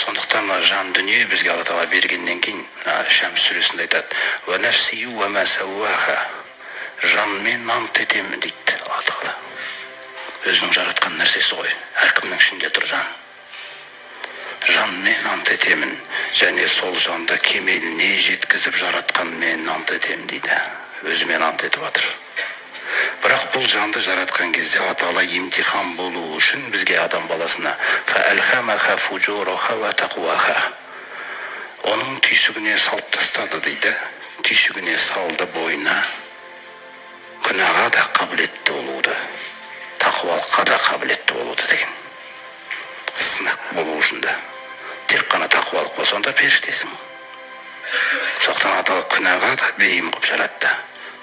Сондықтан мына жан дүние бізге Алла Тағала бергеннен кейін, мына Шәмс сүресінде айтады: «Уа нәфси уа ма сауаха», жанмен ант етемін дейді Алла Тағала. Өзінің жаратқан нәрсесі ғой, әркімнің ішінде тұр жан. Жанмен ант етемін және сол жанды кемеліне жеткізіп жаратқанмен ант етемін дейді. Өзімен ант етіп жатыр. Бірақ бұл жанды жаратқан кезде Алла Тағала емтихан болу үшін бізге, адам баласына, «фәәлхамаха фужураха уа тақуаха», оның түйсігіне салып тастады дейді. Түйсігіне салды бойына күнәға да қабілетті болуды, тақуалыққа да қабілетті болуды деген сынақ болу үшін да. Тек қана тақуалық болса, онда періштесің. Сондықтан Алла Тағала күнәға да бейім қылып жаратты,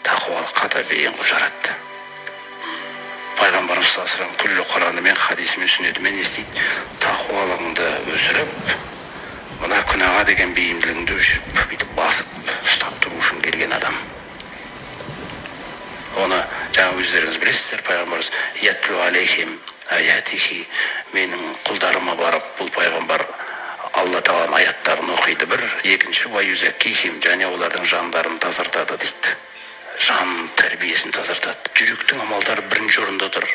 тақуалыққа да бейім қылып жаратты. Пайғамбарымыз саллаллаху алейхи вассалам күллі Құранымен, хадисімен, сүннетімен не істейді? Тақуалығыңды өсіріп, мына күнәға деген бейімділігіңді өшіріп, бүйтіп басып ұстап тұру үшін келген адам. Оны жаңа өздеріңіз білесіздер. Пайғамбарымыз «ятлу алейхим аятихи», менің құлдарыма барып, бұл пайғамбар Алла Тағаланың аяттарын оқиды бір, екінші «уа юзаккихим», және олардың жандарын тазартады дейді. Жан тәрбиесін тазартады. Жүректің амалдары бірінші орында тұр.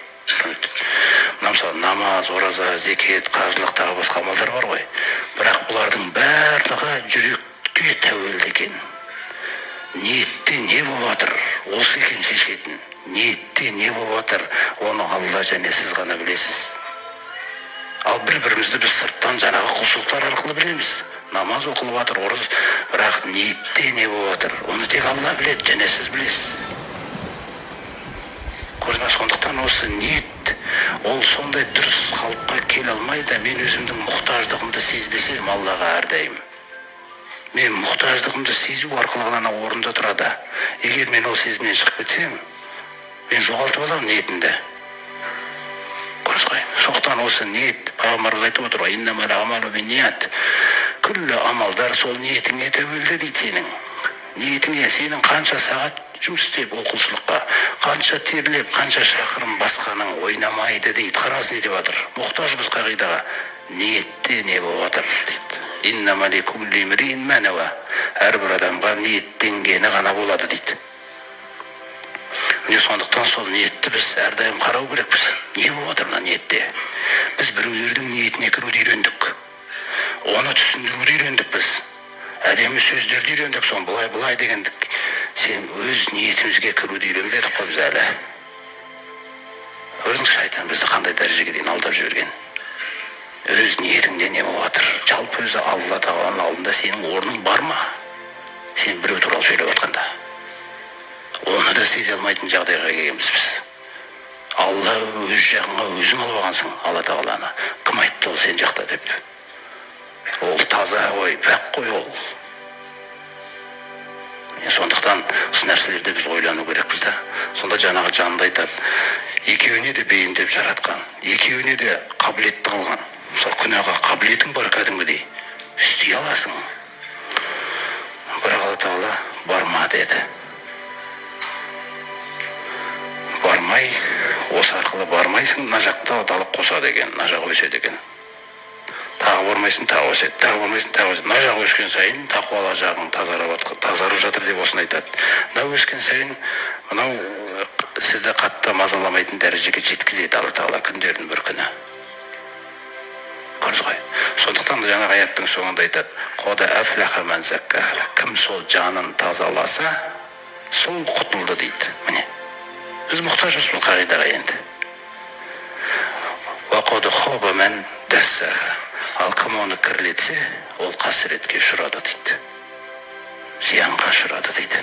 Мына, мысалы, намаз, ораза, зекет, қажылық, тағы басқа амалдар бар ғой, бірақ бұлардың барлығы жүрекке тәуелді екен. Ниетте не болып жатыр, осы екен шешетін. Ниетте не болып жатыр, оны Алла және сіз ғана білесіз. Ал бір бірімізді біз сырттан жаңағы құлшылықтар арқылы білеміз: намаз оқылып жатыр, ораза. Бірақ ниетте не болып жатыр, оны тек Алла біледі және сіз білесіз. Көрдіңіз ба? Сондықтан осы ниет, ол сондай дұрыс қалыпқа келе алмайды, мен өзімнің мұқтаждығымды сезбесем Аллаға. Әрдайым мен мұқтаждығымды сезу арқылы ғана орында тұрады. Егер мен ол сезімнен шығып кетсем, мен жоғалтып аламын ниетімді. Көрдіңіз ғой? Сондықтан осы ниет, пайғамбарымыз айтып отыр ғой: «Иннамал амалу бинният», күллі амалдар сол ниетіңе тәуелді дейді. Сенің ниетіңе, сенің қанша сағат жұмыс істеп, ол құлшылыққа қанша терлеп, қанша шақырым басқаның ойнамайды дейді. Қараңыз, не деп жатыр? Мұқтажбыз қағидаға. Ниетте не болып жатыр дейді. «Иннама ликулли имриин ма науа», әрбір адамға ниеттенгені ғана болады дейді. Міне, сондықтан сол ниетті біз әрдайым қарау керекпіз, не болып жатыр мына ниетте. Біз біреулердің ниетіне кіруді үйрендік, оны түсіндіруді үйрендік, біз әдемі сөздерді үйрендік, соны былай былай дегендік. Сен өз ниетімізге кіруді үйренбедік қой біз әлі. Көрдіңіз, шайтан бізді қандай дәрежеге дейін алдап жіберген. Өз ниетіңде не болып жатыр? Жалпы өзі Алла Тағаланың алдында сенің орның бар ма? Сен біреу туралы сөйлеп жатқанда, оны да сезе алмайтын жағдайға келгенбіз біз. Алла өз жағыңа өзің алып алғансың Алла Тағаланы. Кім айтты ол сен жақта деп? Ол таза ғой, пәк қой ол. Міне, сондықтан осы нәрселерді біз ойлану керекпіз да. Сонда жаңағы жанды айтады: екеуіне де бейімдеп жаратқан, екеуіне де қабілетті қылған. Мысалы, күнәға қабілетің бар, кәдімгідей істей аласың, бірақ Алла Тағала барма деді. Бармай, осы арқылы бармайсың, мына жақта Алла Тағала қосады екен, мына жақ өседі екен. Тағы бармайсың, тағы өседі, тағы бармайсың, тағы өседі. Мына жақ өскен сайын тақуалы жағың тазарып жатыр деп осыны айтады. Мынау өскен сайын мынау сізді қатты мазаламайтын дәрежеге жеткізеді Алла Тағала күндердің бір күні. Көрдіңіз ғой? Сондықтан жаңағы аяттың соңында айтады: «Қод афлаха ман заккаха», кім сол жанын тазаласа, сол құтылды дейді. Міне, біз мұқтажбыз бұл қағидаға енді. «Уа қод хаба ман дассаха», ал кім оны кірлетсе, ол қасіретке ұшырады дейді, зиянға ұшырады дейді.